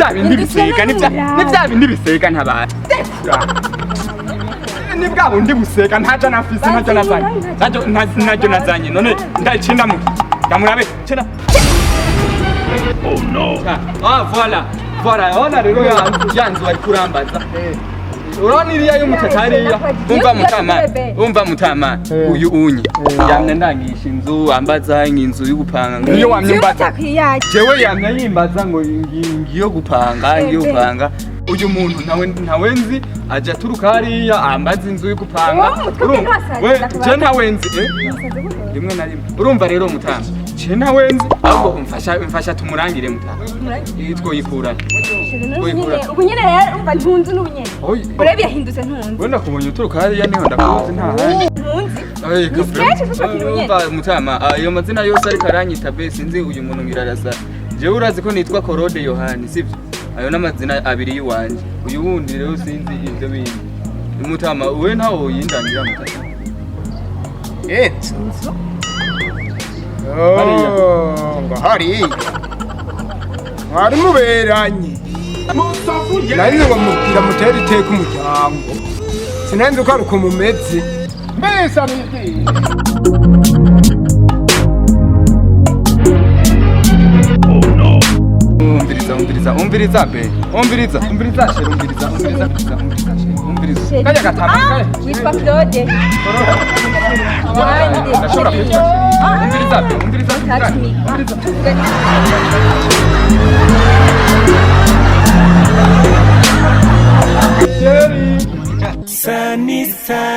Bya bindi bisega, ni bya bindi bisega ntabara. Ni bwa bundi busega, ntaco nafise, ntacyo nazanye. Ntacyo nazanye. None ndacinda mu ndamurabe cina. Oh no. Ah, voilà, voilà, ona rero ya nzu bari kurambaza. Urabona iriya y'umutata hariya? Umva mutama, umva mutama, uyu unye yamye ndangisha inzu, ambaza inzu yo gupanga, niyo wamye mbaza. Jewe yamye yimbaza ngo ngiyo gupanga, ngiyo gupanga. Uyu muntu ntawe nzi, aja aturuka hariya ambaza inzu yo gupanga. Wowe umutwe Urumva? ntiwasaze, We ndakubaza. je ntawe nzi, eh? Rimwe na rimwe. Urumva rero mutama, je ntawe nzi, ahubwo mfasha tumurangire mutama. Iyi twoyikura? Ubu nyene rero umva, ntunzi n'ubu nyene. Oyi. Urebe, yahindutse, ntunzi. We nakubonye uturuka hariya, niho ndakuzi, nta handi. Ntunzi. Ay, Ni sketch ufasha kintu nyene. Umva mutama, ayo mazina yose ariko aranyita be, sinzi uyu muntu ngira arasa. Jewe urazi ko nitwa Korode Yohani, sivyo? Ayo n'amazina abiri y'iwanje. Uyu wundi rero sinzi ivyo bindi. Mutama, we ntawo woyindangira mutama. Inzu? Inzu. Oh, ngo hariya mwari muberanye, nari ngo mubwira mutere iteka umuryango, sinari nzi ko ari uko mumeze mbese abigiye. Oh no. Umviriza, umviriza, umviriza be. Umviriza, umviriza chérie, umviriza, umviriza, umviriza, umviriza chérie, umviriza. Kajya gatama, kajya. Witwa Claude. Wande. Ndashobora kwitwa chérie. Umviriza be, umviriza. Touch me. Umviriza. Tuvugane. Chérie. Sunny side.